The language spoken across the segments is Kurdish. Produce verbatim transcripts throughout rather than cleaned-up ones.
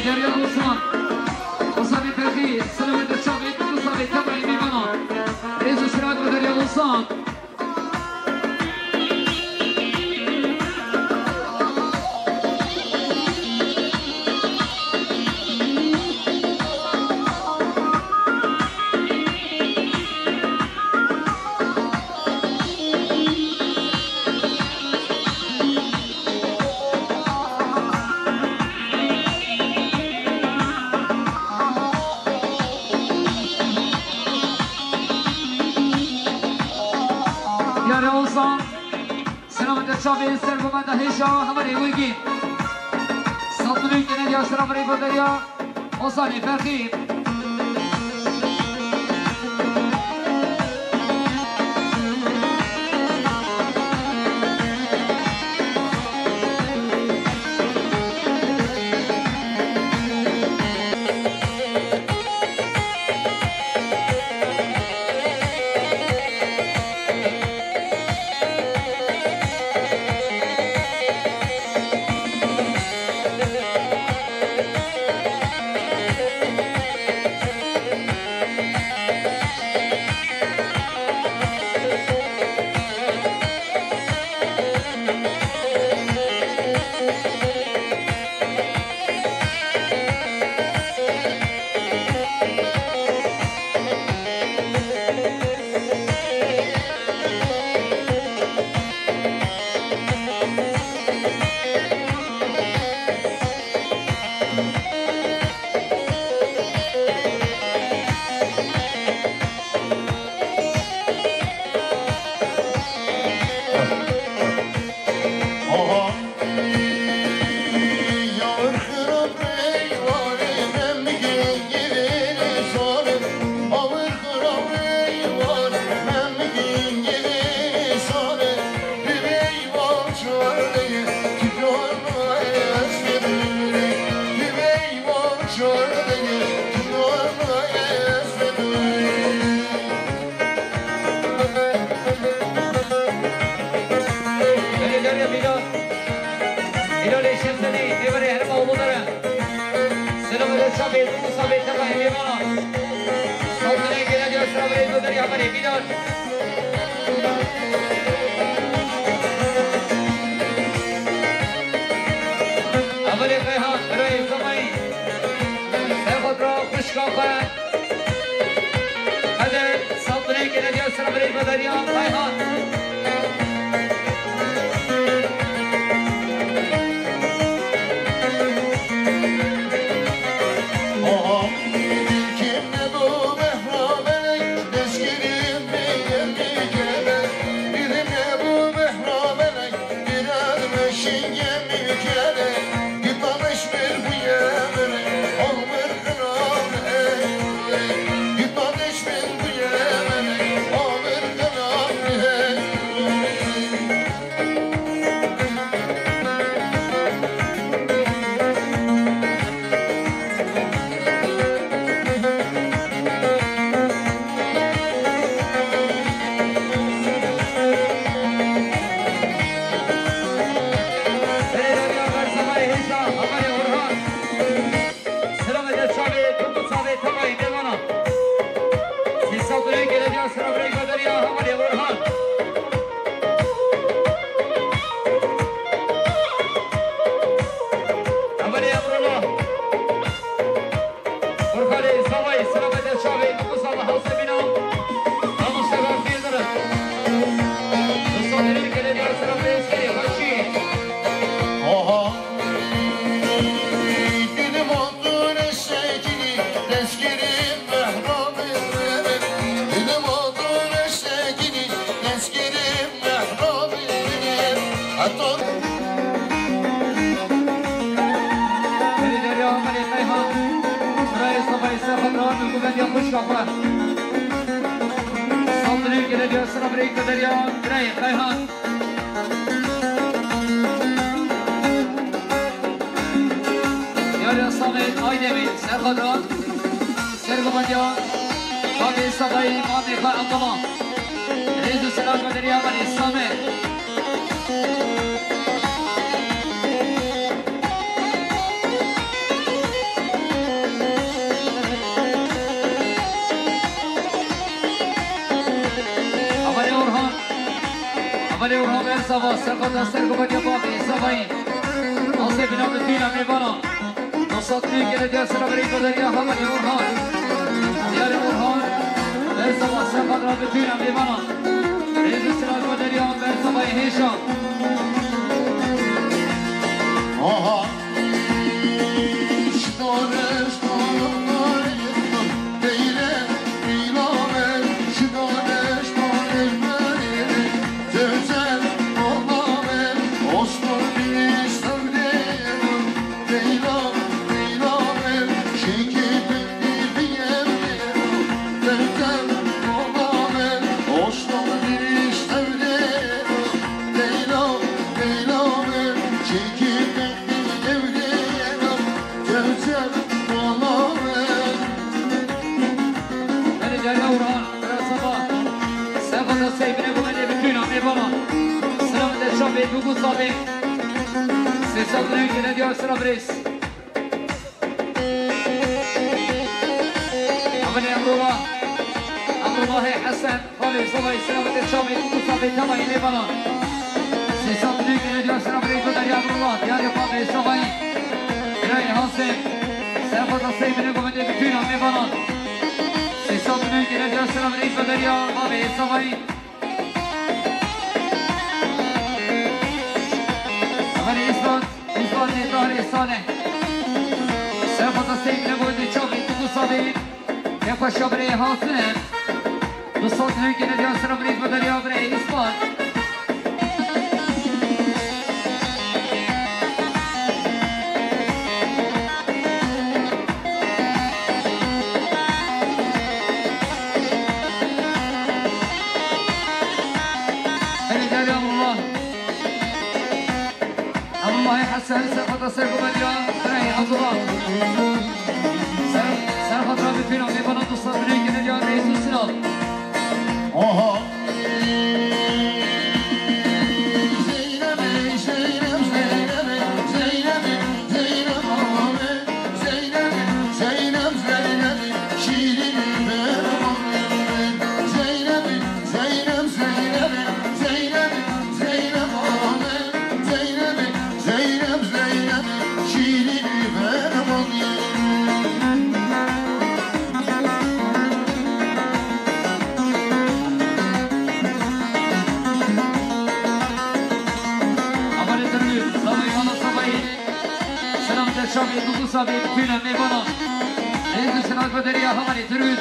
Derya Osan. Osanê Ferxî, silamet çavê, tu savê tebayê mêvana. Rêz û silamet Derya Osan. Yare Osan, selamete çavê ser bimenda hêja hemarê wegî. Saltulê kene ya selam rê derya. Osanê Ferxî. Belê Derya Bîlan, Îlalê Şemsenî, êvarê herêma Ûlûdere. Selamê de çavê, du sabê tebayê mêvana. Saltulê kene ya selamê de derya hemarê Bîlan. Hemarê Kayhan, birayê Zemayî. Serxwe dira xwişka xwe. Hede, saltulê kene ya selamê de derya Kayhan. Selamete çavê, topu çavê, temayê mêvana. Sê sed û yek gelediya sera birêk ve derya hevalê Orhan. Hevalê Emrullah. Orhanê Zavayî, selamete çavê, topu çavê Hewsebîna. Mamoste Gazi Yildirim. Sê sed û yek gelediya sera birêk, serê xweşî. Oha. Belê derya, belê Kayhan. Birayê Sefayê Sefet Rahat û Guvendiya xwişka xwe. Sandinê gele diya sira birayê derya, birayê Kayhan. Yarê Samê Aydemî, Serxwedan, Sergobandiya, Babê Sedayî, Mamê Xwe Abdullah. Rêz û selam ve derya Amanê Samê. Sava, serxweta ser gubetiya bavê Savayî. Asê bina bi tîna mêvana. Nusat nû gere diya sera berê Baderiya Hamanê Orhan. Diyarê Orhan. Ber Sava, serxweta bi tîna mêvana. Rêz û sera Baderiya Ber Savayî hêşa. Aha. Erê Derya Orhan, Bira Sava. Sefata Seybine Gomedê bi tûna mêvana. Selamet e çavê Dugu Sabê. Sê sed lirê gene diya sira birêz. Amelê Emrullah. Emrullahê Hesen. Bavê Savayî, selametê çavê Dugu Sabê, tevayî mêvana. Sê sed lirê gene diya sira birêz Baderiya Emrullah. Diyarê bavê Savayî. Birayê Hasim. Serxweta Seybine Gomedê bi tûna mêvana. Sê sed lirê gene diya sira birêz Baderiya bavê Savayî. Amelê Îsbat. Îsbatê Darê Saleh. Serxweta Seybine Gomedê çavê Dugu Sabê. Pêxweşa birê Hasim. Du sed lirê gene diya sira birêz Baderiya birê Îsbat. Erê Derya Emrullah. Emrullahê Hesen, serxweta ser gubetiya birayê Abdullah. Ser, serxweta bi tîna mêvana du sed lirê gene diya rêz û sila. Aha. Amanê Tirmî, Savayî, Mala Savayî. Selam te çavê Dugu Sabê, tûna mêvana. Rêz û sila Baderiya Hamanê Tirmî.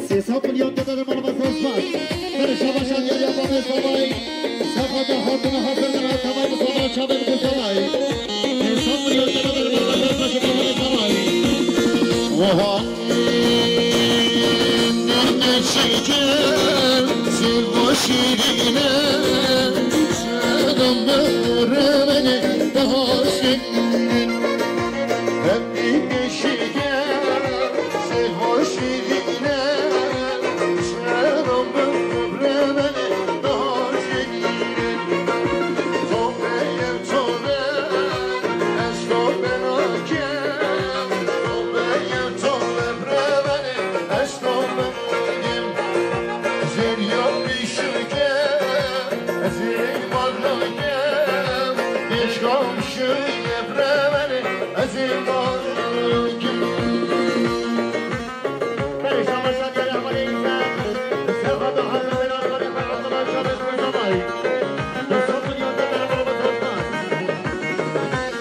Sê sed milyon tede de malbazan spas. Bere şabaşa gel ya babê sabay. Sefada hatına hazır mı? Tavay mı sabah çabê mı sabay. Sê sed milyon tede de malbazan spas. Tavay mı sabay. Oha. Çeker, sê boşirine. Sedam be remene, daha şirin. Hep bir şeker, sê boşirine. Sedam be remene, daha şirin. Tobe, tobe, ez tobe nakem. Tobe, tobe, remene, ez tobe. Zerya pişike, ez ê barnake, geç komşu yevrevene, ez ê barnake. Perişan başa gel ama neyse, sefa daha da ben arabada ben arabada ben çabuk bir zaman. Nasıl bu yolda ben arabada olmaz.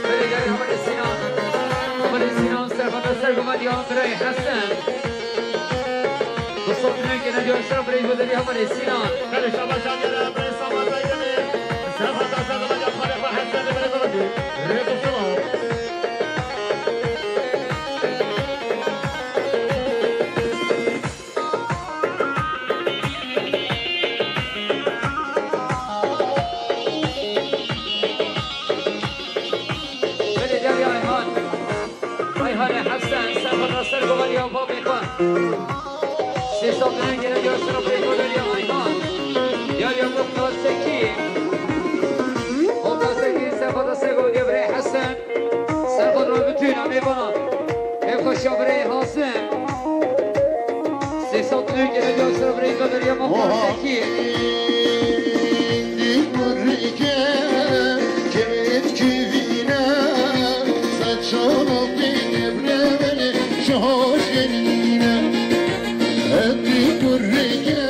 Böyle gel ama Sinan, ama Sinan, sefa da sevgi var ya, Bray Hasan. Dostlar, bugün gene diyor, şuna burayı gönderiyor, ama Sinan. Karışa başa gelen bir sabah da gelen. Sabah da sabah da para para sen de böyle oldu. Rebo sabah. Böyle gel ya, Ayhan. Ayhanê Hesen, serxwe da ser goveriya babê xwe. Sê sal direngê ne diyar sera peyda deriya Ayhan. Diyariya Mokta Sekî. Mokta Sekî, serxwe da ser goveriya birê Hesen. Serxwe da bütün amê bana. Ev xweşiya birê Hasim. Sê sal direngê ne diyar sera peyda deriya Mokta Sekî. Kurike, kevin kivine, saçana bine brevene, şaş geline. Hadi kurike,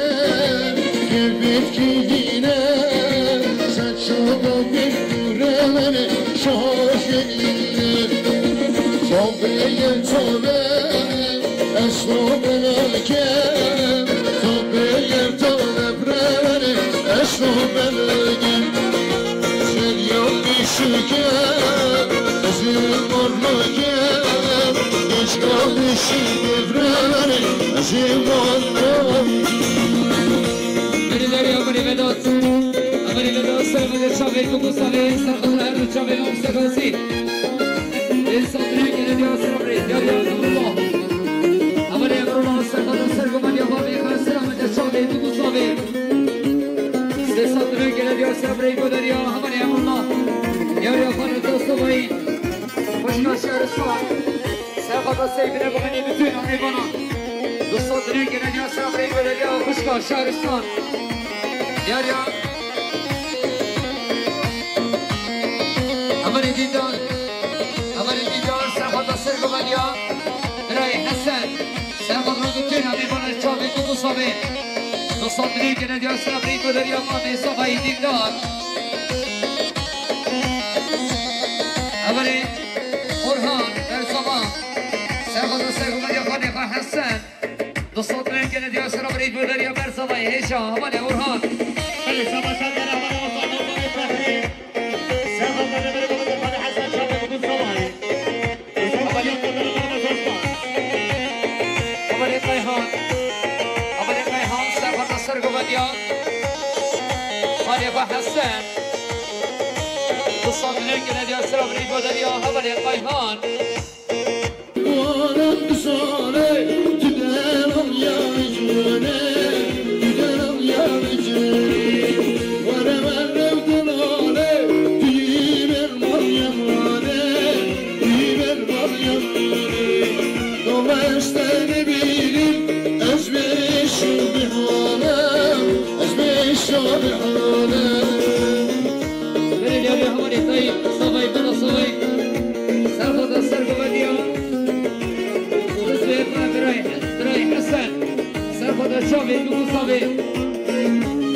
kevin kivine, saçana bine brevene, şaş geline. Sobe, sobe. Ez to belke, to beyem to lebrevene, ez to belke. Ser yok işike, ez morlake, geç kalmışım devrevene, ez morlake. Beni der ya, beni Vedat. Beni Vedat, sen beni çabey, kuku sabe, sen beni her çabey, om sekasi. Sê sal direngê ne diyar sera birê, diyar ya Emrullah. Amanê Emrullah, serxwe da ser goveriya babê xwe, selamete çavê, tu ku savê. Sê sal direngê ne diyar sera birê, goveriya, amanê Emrullah. Diyar ya xwe ne dosto bayî. Xweşka Şehristan. Serxwe da seyfine bixenî bütün amê bana. Dostlar, direngê ne diyar sera birê, goveriya, xweşka Şehristan. Diyar ya. Amanê Dîdar. Amanê Dîdar, serxwe da ser goveriya. Birayê Hesen. Serxwe da bütün amê bana çavê tu ku savê. Dostlar, direngê ne diyar sera birê, goveriya mamê Safayê Dîdar. Amanê Orhan, Bersama. Serxwe da ser goveriya xanê xwe Hesen. Dostlar, direngê ne diyar sera birê, goveriya Bersama, hêşa, amanê Orhan. Belê, savaşa gere, amanê Orhan, amanê Fehmî. Serxwe da goveriya xanê Hesen, çavê tu ku savê. Amanê Kayhan. Amanê Kayhan, serxwe da ser goveriya. Alê xwe Hesen. Di sandinên gine diyar sira birî Goderiya hevalê Qayhan. Belê diyarê hevalê Tayî, savayî, bela savayî. Serxota ser gomediya. Xizmê xwe birayê, birayê Hesen. Serxota çavê, du savê.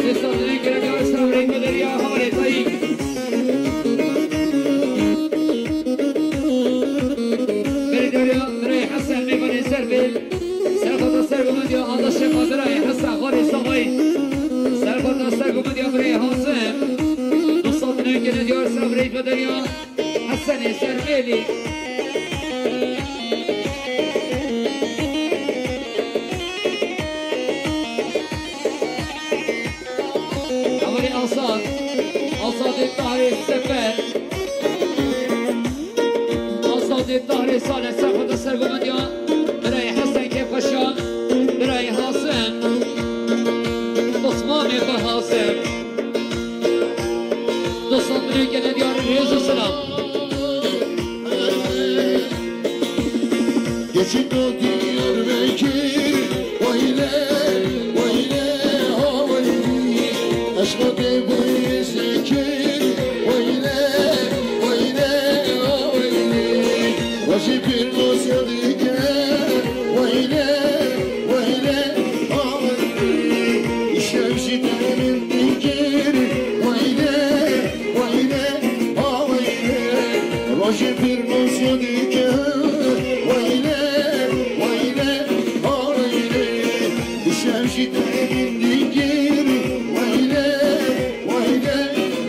Sê sazê gere diyar ser birayê Goderiya hevalê Tayî. Belê diyarê birayê Hesen, mêvanê ser bê. Serxota ser gomediya, Alda Şefa birayê Hesen, xwarê savayî. Serxota ser gomediya birayê Hasim. Du sandinên gine diyar ser birayê Goderiya. Hesenê ser mêlî. Hevalê Azad. Azadê Tahrê Sefer. Azadê Tahrê Salih, serxota ser gomediya. Birayê Hesen Kêfxweşan. Birayê Hasim. Osmanê xwe Hasim. Dostan, birayê gine diyarê rêz û selam. Geçit o Diyarbekir, wayle, wayle, ha wayli. Eşqa te bu zikir, wayle, wayle, ha wayli. Wajib bir dosya dike, wayle, wayle, ha wayli. İşev ji te min dikir, wayle, wayle, ha wayle. Rojê pir dosya dike, wayle, wayle, ha wayle. Îşev ji te min dikir, wayle, wayle,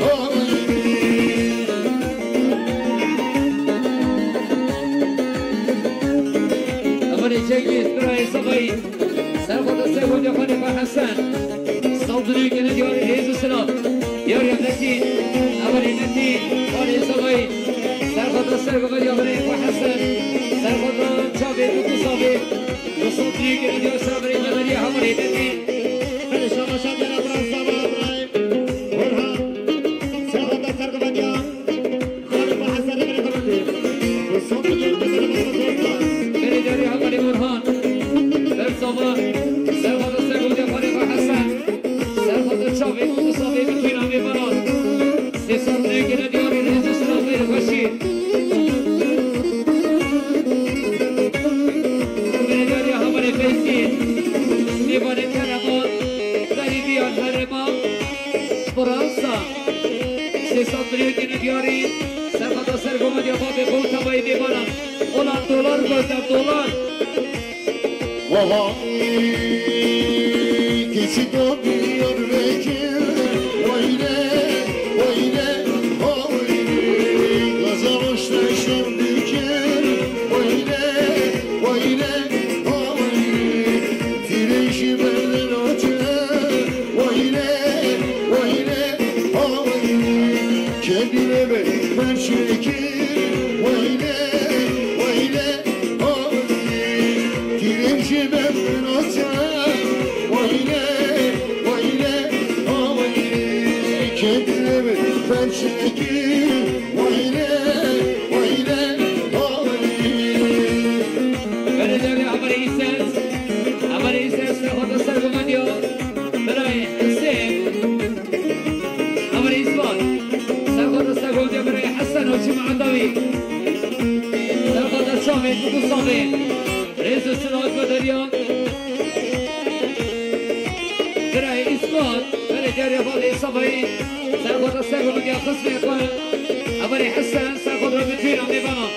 ha wayle. Hevalê Cengiz, birayê Savayî. Serxota ser gomediya xwarê xwe Hesen. Saldinê gene diyarê rêz û silav. Diyarê Metîn, hevalê Metîn, xwarê Savayî. Serxota ser gomediya birayê xwe Hesen. Serxota çavê du ku savê. Saldinê gene diyar ser birayê Medeniye hevalê Metîn. Hadi şaba şaba bira bira bira. Orhan. Serxota ser gomediya. Belê diyarê hevalê Orhan. Bersava. Serxota ser gomediya xwarê xwe Hesen. Serxota çavê û savê bi tûna mêvanan. Sê sandinê gene diyarê rêz û silav xêr û xweşî. Belê diyarê hevalê Feyzî. Mêvanê Kereman. Berî viyan herêma. Fransa. Sê sandinê gene diyarê. Serxota ser gomediya bavê xwe û tevayê mêvanan. Olan dolar gotin, dolar. Vay, keçika Diyarbekir, wayle, wayle, ha wayle. Gaza roşte şor dikir, wayle, wayle, ha wayle. Tirêjî berdin ote, wayle, wayle, ha wayle. Kendine be, ben çekir, wayle, wayle, ha wayle. Tirêjî berdin ote, wayle, wayle, ha wayle. Kendine be, ben çekir, wayle, wayle, ha wayle. Belediye haberi İses, haberi İses, serxota ser gomediya, birayê Hüseyin, haberi İsmail, serxota ser gomediya, birayê Hesen Hoçim Adawî, serxota çavê, du savê, rêz û silav Goderiya, birayê İsmail, belediye hevalê Savayî, serxota ser gomediya xizmê xwe, haberi Hesen, serxota bi tûna mêvanan.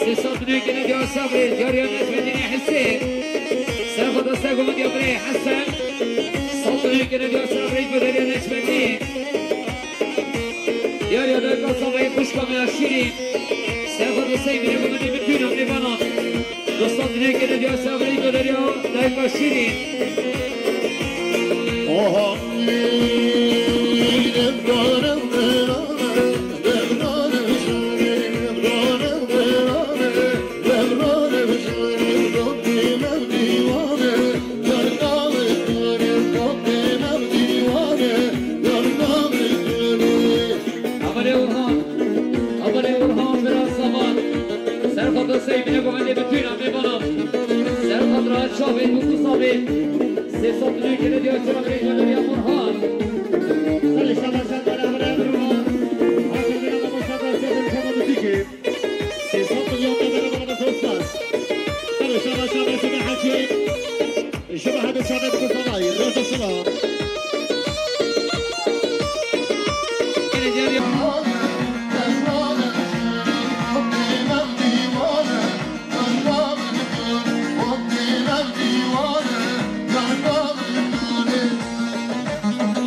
Sê sandinê gene diyar sabrê, diyarê Necmedînê Hesê. Serxota ser gomediya birê Hesen. Sandinê gene diyar sabrê, diyarê Necmedîn. Diyarê dayka Savayî xwişka me ya şîrîn. Serxota ser gomedî bi tûna mêvanan. Du sandinê gene diyar sabrê, diyarê dayka şîrîn. Oha.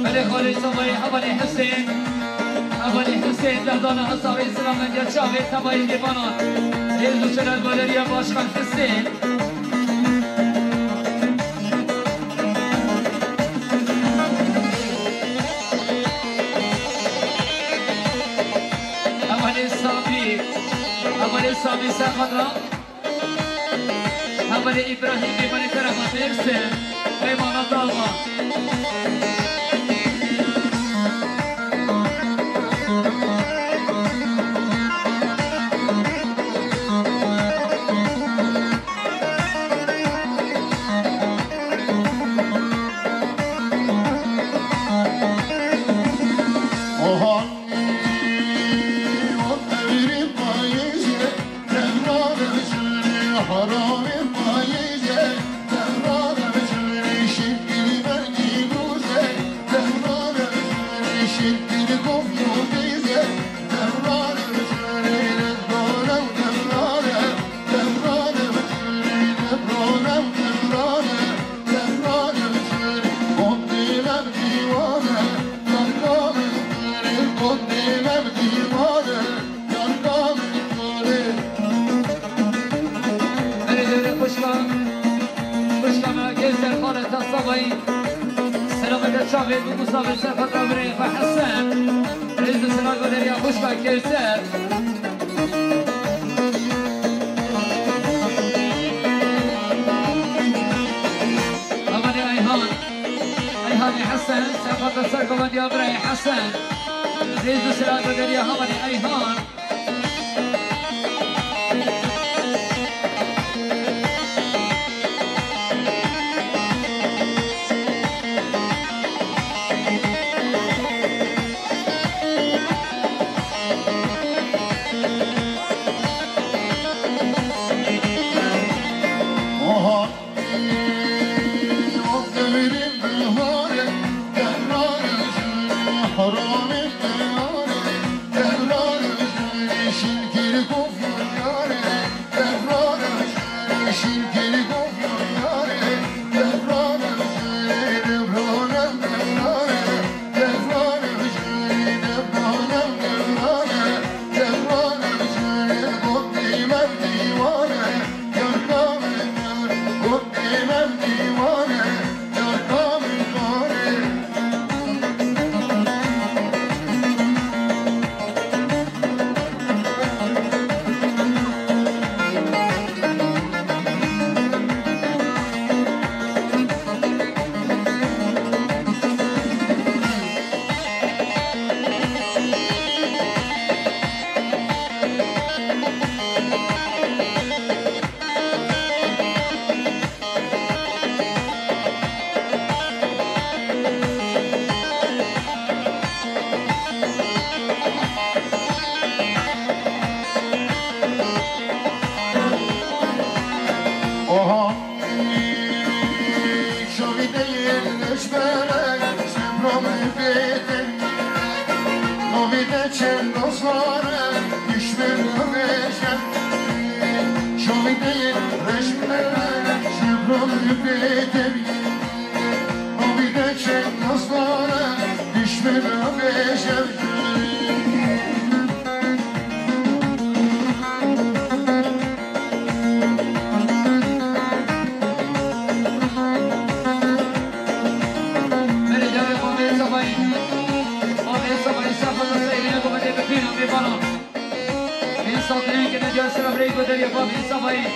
Belê xalê Sabayê, hevalê Hesên. Hevalê Hesên, derdana hesabê selamet ya çavê tevayê dêvana. Rêz û selat galeriya Başkan Hesên. Hevalê Samî, hevalê Samî Serxada, hevalê Îbrahîmê, hevalê Karaman Mêrsin, Peymana Dalman. Erê, erê, xwişka, xwişka me, Kewser xalê te Sabayî. Selamete çavê û Musafê Serxada birê xwe Hesen. Rêz û selam galeriya xwişka Kewser. Amanê Ayhan. Ayhanê Hesen, Serxada Serxada birê Hesen. Rêz û selam galeriya Hamanê Ayhan. Oha, şovî de yên leşberek, semra min bêtin. Novî de çend dostare, düşmên bêje. Şovî de yên leşberek, semra min bêtin. Novî de çend dostare, düşmên bêje. Berê carê xwe bê Sefayî. Xwe bê Sefayî, Sefa da seyrê xwe bê bi pîna bê bala. Bê Sefayî ke ne car sera birê ku derya xwe bê Sefayî.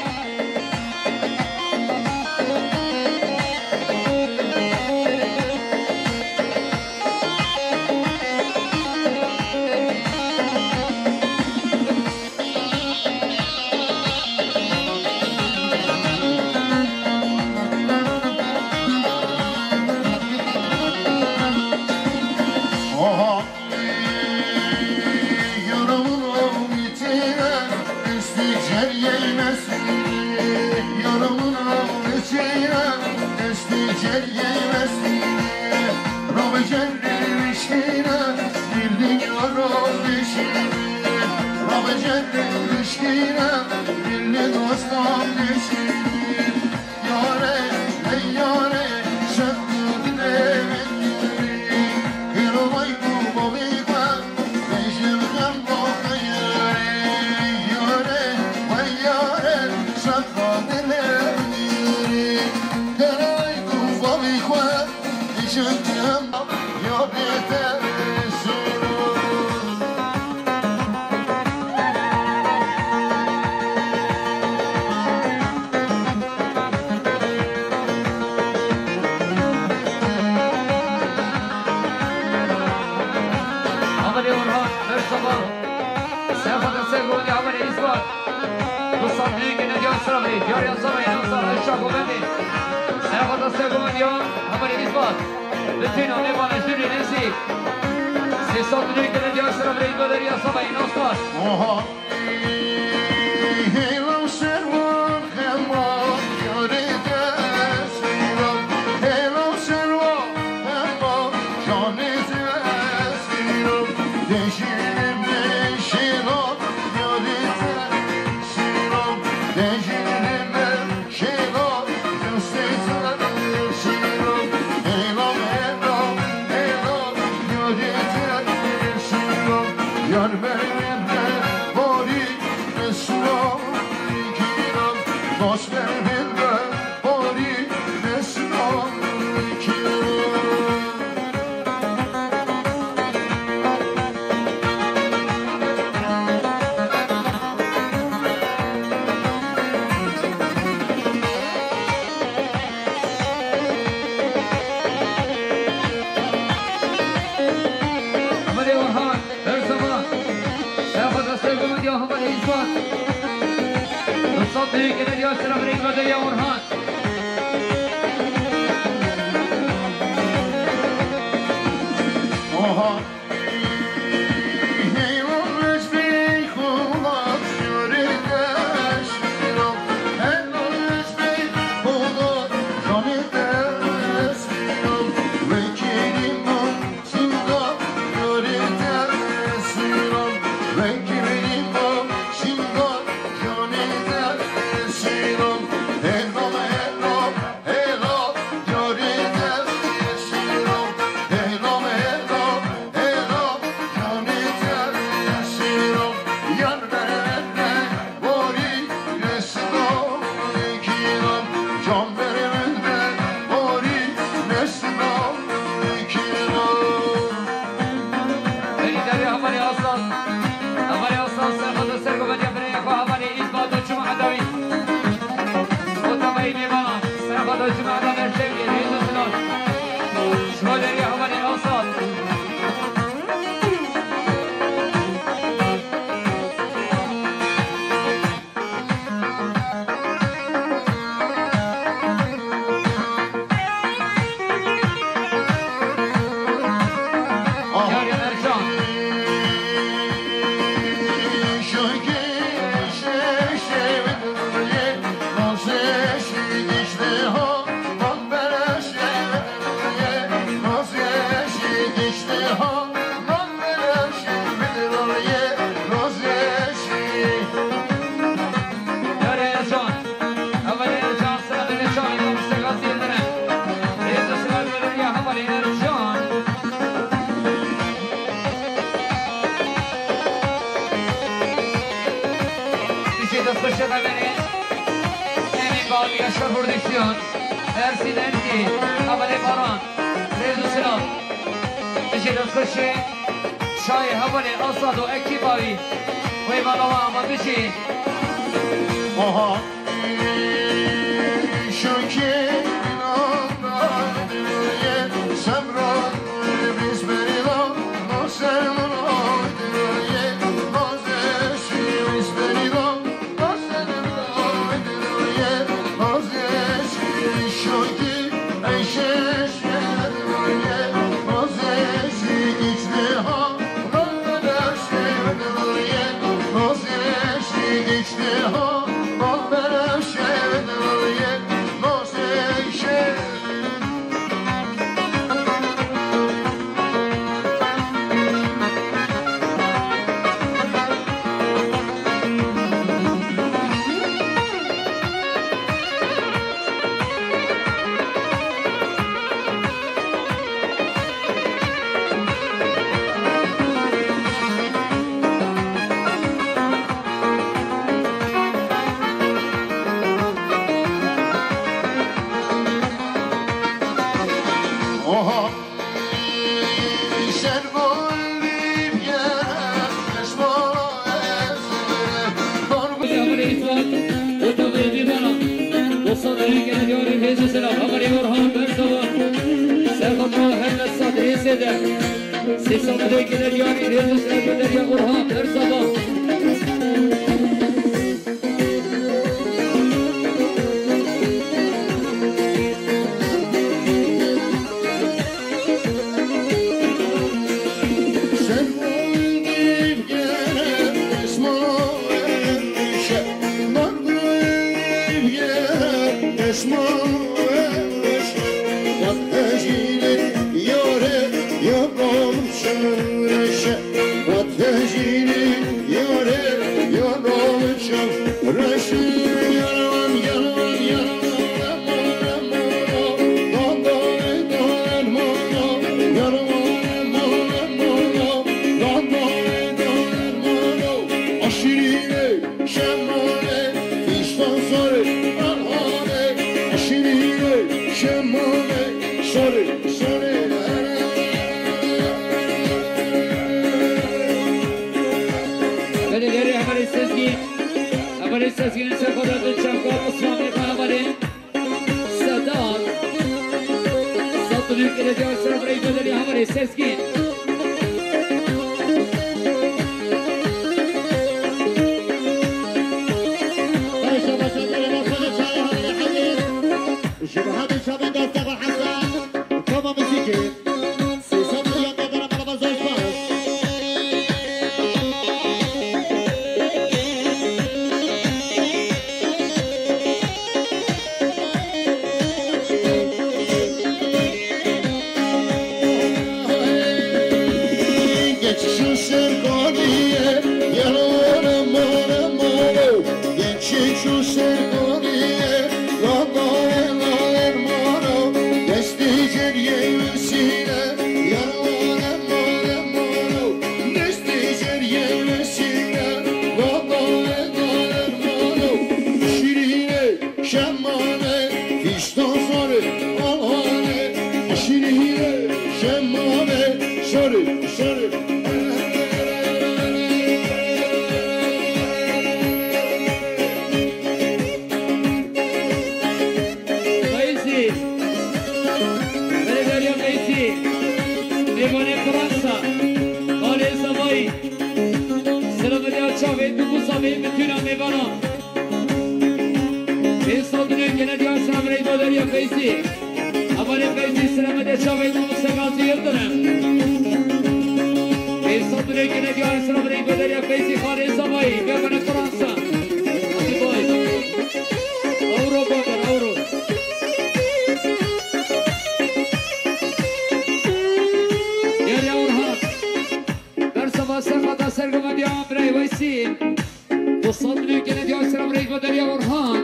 Oha. Yaramın avmitiye, desti ceriyeymesin. Şîne, dil diyara deşîne, Rabecet deşîne, dil dostan deşîne. Yare, ey yare, şefqetine bendî. Kero vay ku bavê xwe, bêjim gem bavê yare. Yare, vay yare, şefqetine bendî. Kero vay ku bavê xwe, bêjim gem Amelê Orhan, her sabah. Sen fakat sen gol ya, amelê ispat. Bu sandığın gene diyor sıra bile. Diyor ya sana ya sana. Şako bende. Sen fakat sen gol ya, amelê ispat. Bütün o ne bana jüri nesi. Sesat düdüğü gene diyor sıra bile. Böyle ya sana ya sana. Oha. Helo servo hema, yare desiro. Helo servo hema, yare desiro. Deşirim deşiro, yare desiro. Deşirim Şêlo, destê ser şêlo, hêlo, hêlo, hêlo, yodê ser şêlo, yar berê me borî nesno kîro, dost berê me borî nesno kîro. Amelê Orhan, her zaman. Sen fazla sevgimi diyor, ama ne iş var? Ruhsat büyük gene diyor, sıra bırakma diyor Orhan. Oha. Hêlo, hêlo, hêlo, canê te şîro, yar berê me borî nesno kîro, can berê me borî nesno kîro. Berî derê hevalê Aslan, hevalê Aslan ser xwe ser govediya birayê xwe hevalê Îzbat û çima edawî. Otamay bêbana, serfa da cuma da berçevî, rêz û silav. Şima derî hevalê Asad. Yarê Ercan. Yarê Ercan. Hevalê Ercan, sira bêne çavê mamoste Gazî Yildirim. Rêz û silav li ya hevalê Ercan. Dijî destxweşê hevalê Emîn Bal, Yaşar Prodüksiyon, Ersin Erkî, hevalê Baran. Rêz û silav. Dijî destxweşê çayê hevalê Asad û ekîba wî. Wê mala we ama bijî. Oha. Hemû îsvan, û tevlî bana. Dostlar, gelin yarî hêzê selam. Hemû Orhan Berzava. Serhat Muhammed Sadri Sede. Sê sal dê gelin yarî hêzê selam. Gelin yarî Orhan Berzava. Belê, belê, hevalê Sezgîn. Hevalê Sezgîn, Sefadettin Çavkar, Osman Bey, hevalê Sedar. Sat dönük geleceği sıra burayı bedeli hevalê Sezgîn. Ji bi hemî çavên destê xwe hesa, koma muzîkê. Geçişin serkaniyê, yalana mala malo. Geçişin serkaniyê, la la la la malo. Destê ceriyê wesîle, yalana mala malo. Destê ceriyê wesîle, la la la la malo. Şirîne, şemane, fîstan sare, alane, şirîne, şemane, sare, sare. Feyzî, Beledariya Feyzî, Mêvanê Fransa, Xalê Zavayî, Selametiya çavê tu kusa bê bitûna mêvana. Êsa dinê gene diyar selam rey badariya Feyzî. Amanê Feyzî selamete çavê Mamoste Gazî Yildirim. Êsa dinê gene diyar selam rey badariya Feyzî Xalê Zavayî. Bêxene Fransa. Hadi bay. Euro bakar, euro. Gel ya Orhan. Bersava ser xata sergama diya birey Weysî. Dostlar, dünü gene diyor selam rey ve derya Orhan.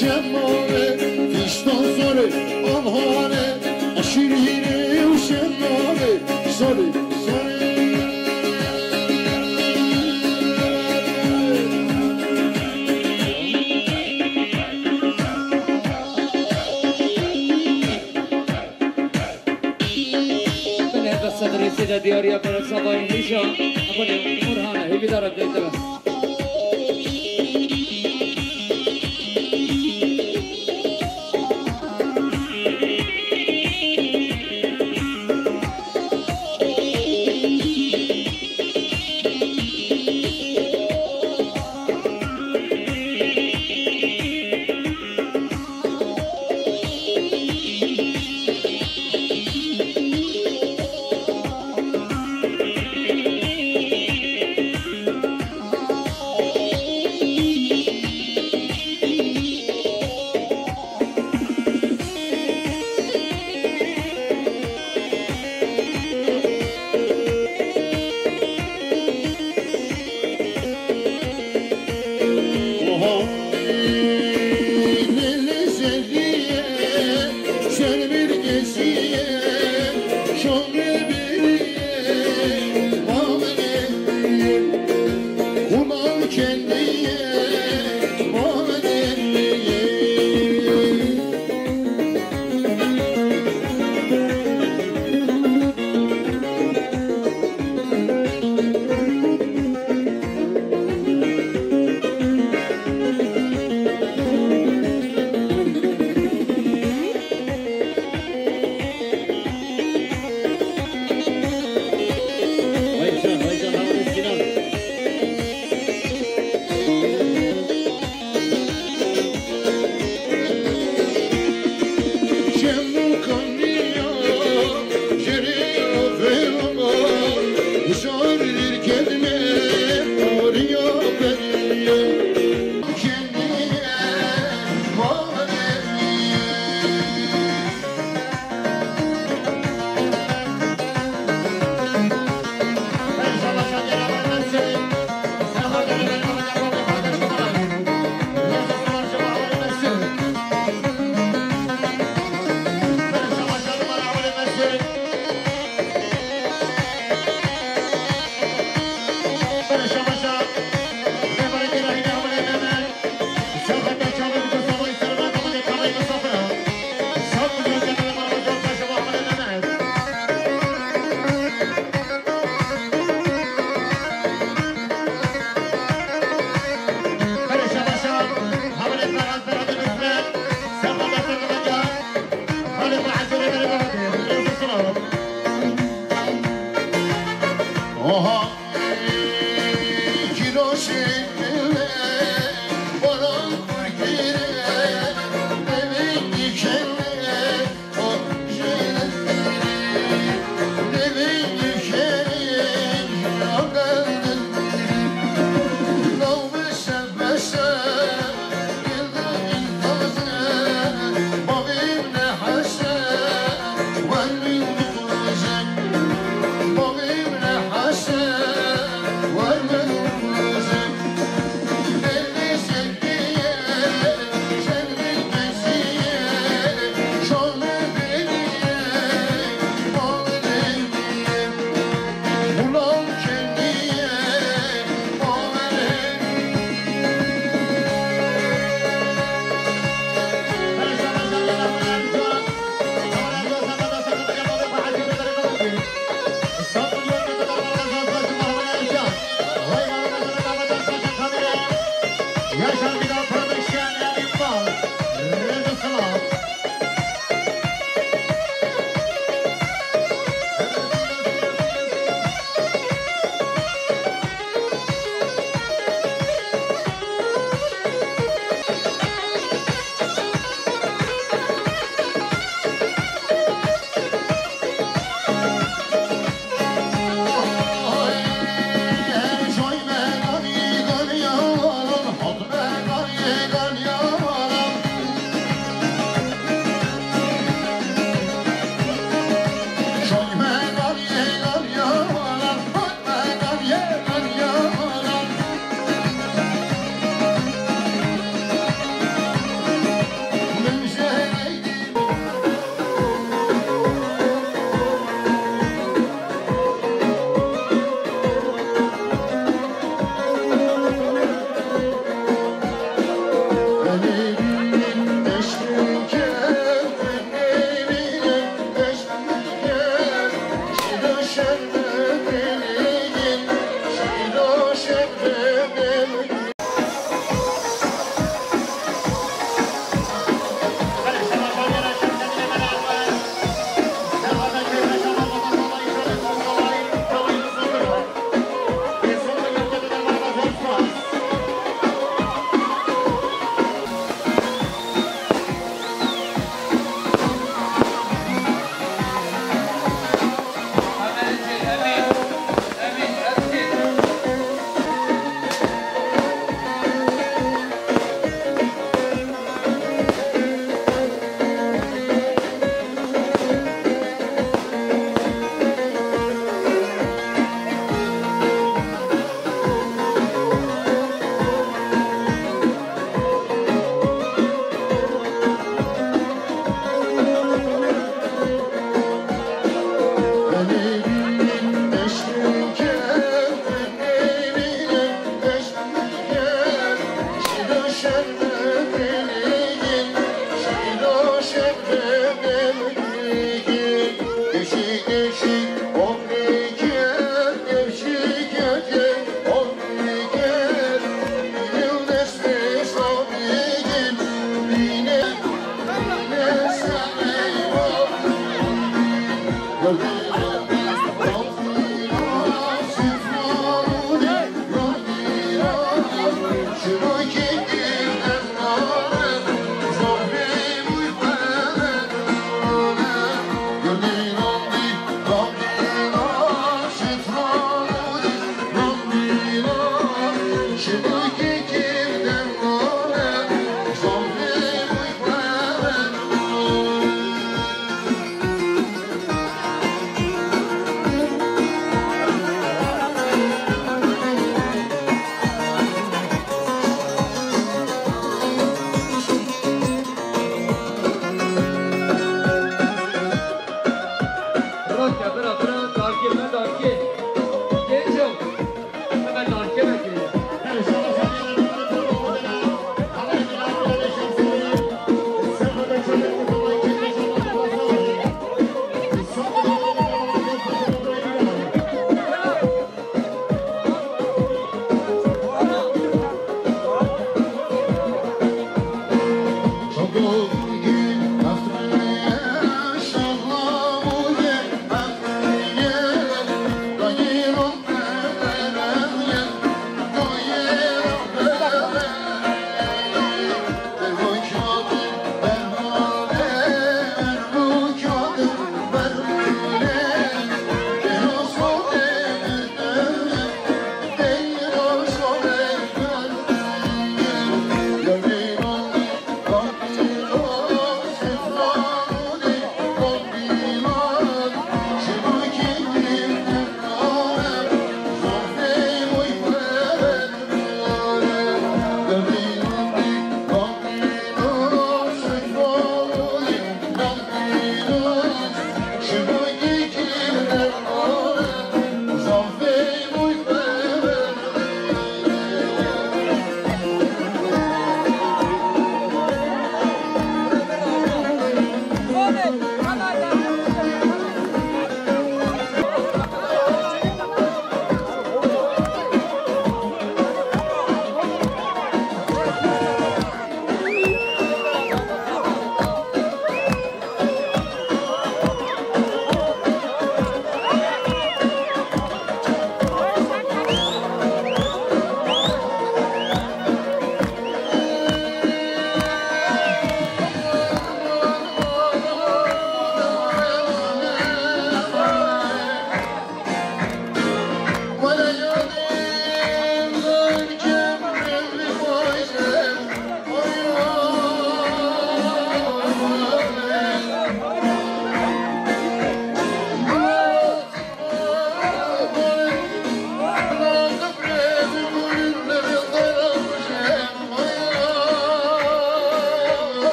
Şemale, fîstan sare, avhane, şirîne û şemale, sare, sare. Belê, bes sedrê sêde diyariya bere savayî hêja. Abone Orhane, hêvîdara dê tebe. Oha, kîloşê baran kurkire, devên dikene, o jêne, devên dikene, o gelden, navbe şefese.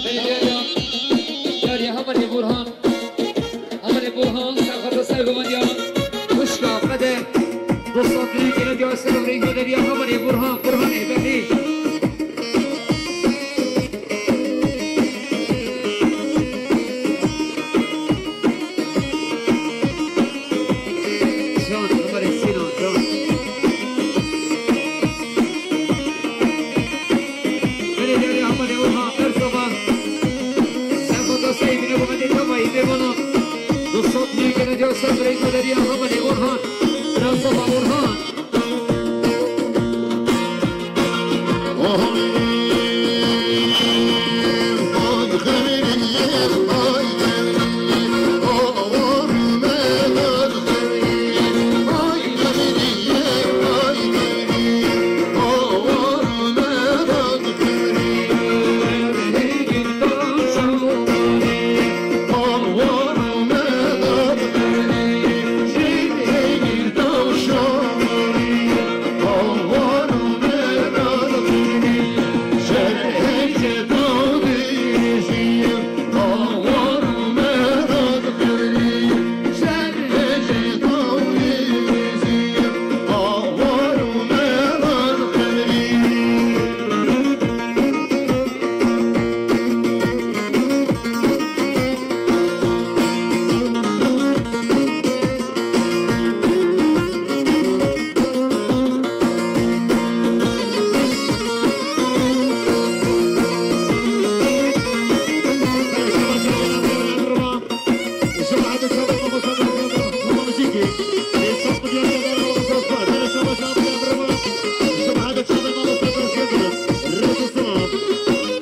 Belediye, Belediye Hamerê Burhan. Hamerê Burhan, serxwedî ser gomandiya wişka Qede, dostan dîrî gene diya ser rêngo deriya Hamerê Burhan, Burhanê Behlî. Can, Hamerê Sînan, can. Belê derê Hamerê Orhan, Erzaba. Sen foto sey bine bu mendê tavayı bê bana. Dostat büyük gene diyor sen burayı kadar ya Hamerê Orhan. Erzaba Orhan.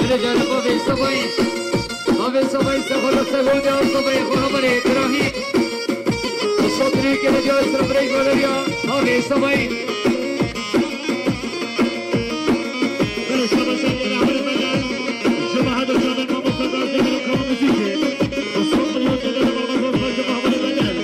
Belê cara bavê Sebayî. Bavê Sebayî, Seba Destegondi, Sebayî, Xurabarê, Birahî. Sotri, Keleca, Sirabirê, Galeriya, Bavê Sebayî. Belê şabaşa gere Amir Bedel. Şema hadi şabe mamosta da zehir kama müziki. Sotri, Keleca, Bavê Sebayî, Amir Bedel.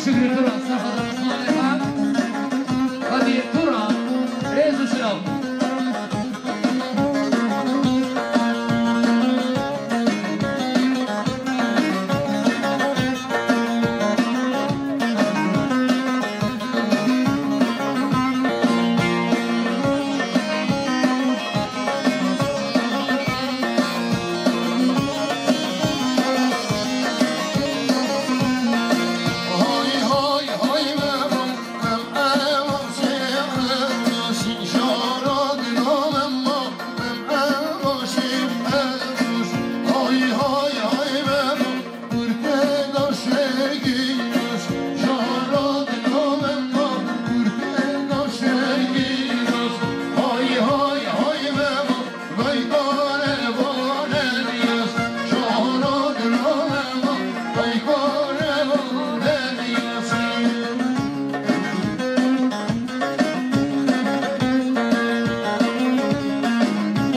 Şükrü Turan, Serhat Osman'la Kadir Turan, Rezu Sınav.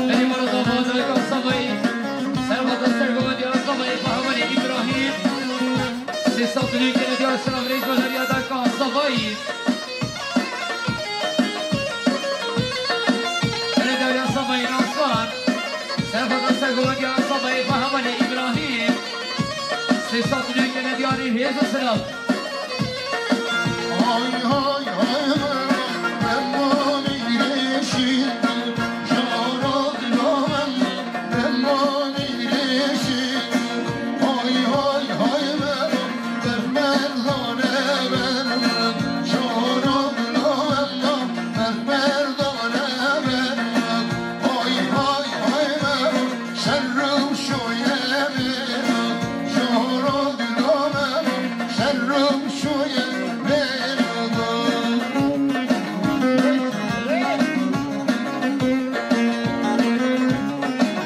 Belê mala dava dayika Savayî, serhata sergovendiya Savayî, Pahavanê Îbrahîm. Sê sed û newî kere diyar selav rêz ve heriya dayika Savayî. Belê diyariya Savayî Nasran, serhata sergovendiya Savayî, Pahavanê Îbrahîm. Sê sed û newî kere diyarî rêz ve selav.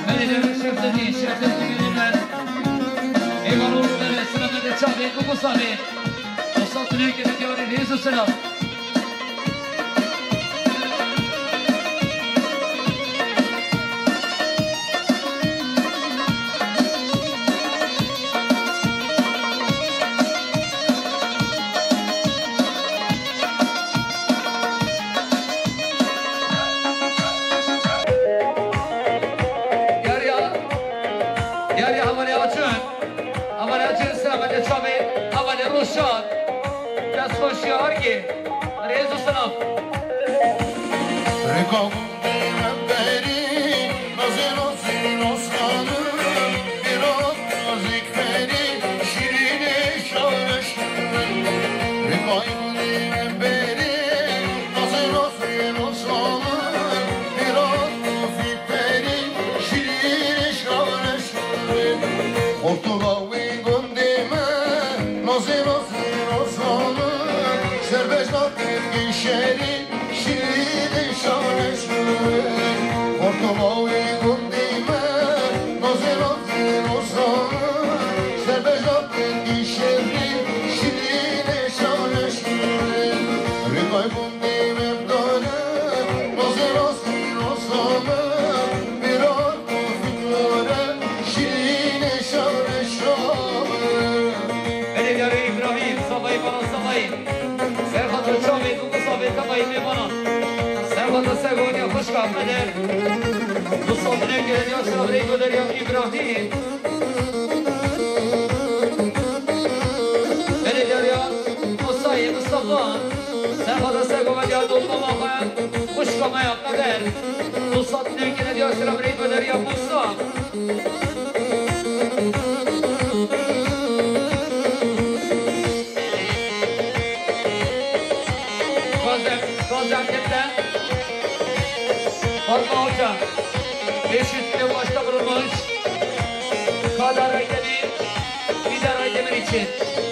Belê dewrê şeftetî, şeftetî gönüller. Eyvallah, selamet çavê, kuku savê. Dostlar, tüneyke de diyarî rêz û selam. Diyariya, diyariya hevalê Acun. Hevalê Acun, selametê çavê, hevalê Roşan. Destxweşiya herkê. Rêz û selam. Rêka gundê me berî, nazê nazê nasranım, bira nazik berî, şirînê şareş. Rêka gundê me berî, nazê nazê nasranım, bira nazik berî, şirînê şareş. Hortula wê gundê me, nazê nazê nasranım, serbest nazik şerî. Şîrînê şareşûrê, ortomawê gundê me, nazê nazê rozanê, sebeja pêkî şêrî, şîrînê şareşûrê. Rêkay gundê me bidane, nazê nazê rozanê, bêra kofî were, şîrînê şareşûrê. Belê diyarê Îbrahîm, savayî bala savayî. Serhata çavê du qisavê tevayî mêvanan. Serhata sergoniya xwişka Qeder. Du sal dinê girediya şavrê Goderiya Îbrahîm. Belediya Musayê Mustafa. Serhata sergoniya dolmama xwe xwişka me ya Qeder. Du sal dinê girediya şavrê Goderiya Musa. Gazer, Gazer Keten, Fatma Hoca, beş yüz kilo başta bulunmuş Kadar Aydemir'i, Lider Aydemir için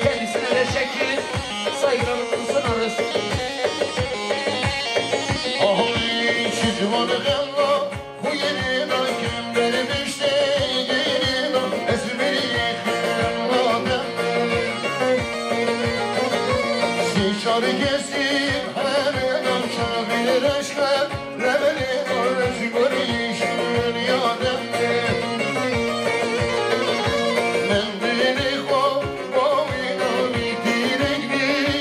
kendisine teşekkür, saygılarımızı sunarız. Ahoy, şu civanı galla, bu yerine kim vermişti gelin, esmeri yıkılmadı. Sişar kesip her akşam bir aşkla, reveli arz görüşün yadımdı. Mendili ho, boynu bir direk bir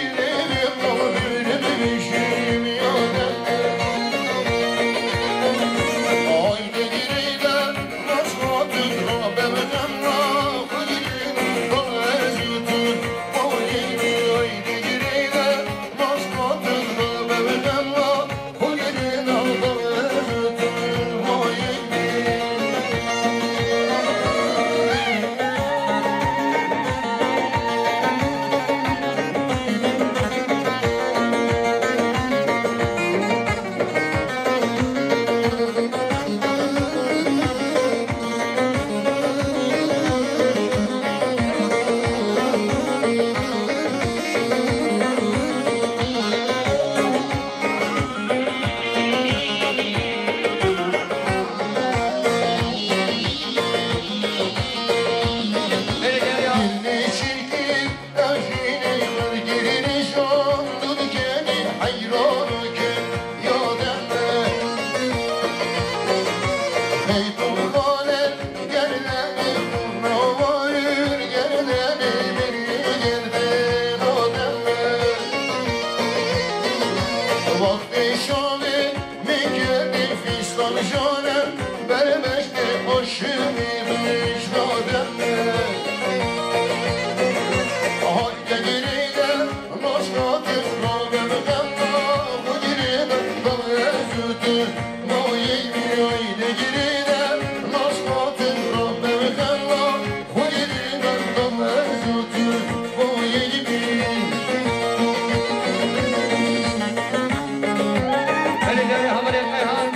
Belê carê hevalê Kayhan,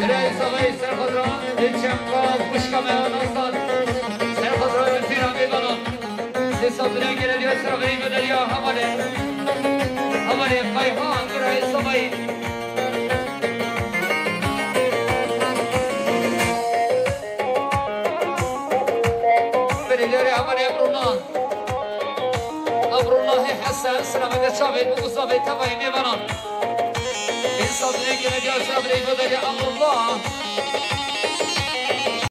Reis Ağayê Serxwedra, Dilçemka, xwişka me ya nastan, Serxwedra, Dilfîra, mêvanan. Sê sal bine gere diya sera verî medalya hevalê. Hevalê Kayhan, Reis Ağayê. Belê carê hevalê Emrûna. Emrûllahê Hesen, silaveke çavê û uzavê tevayê mêvanan. Însan dilê gene diya silav dilê godarê Emrûllah.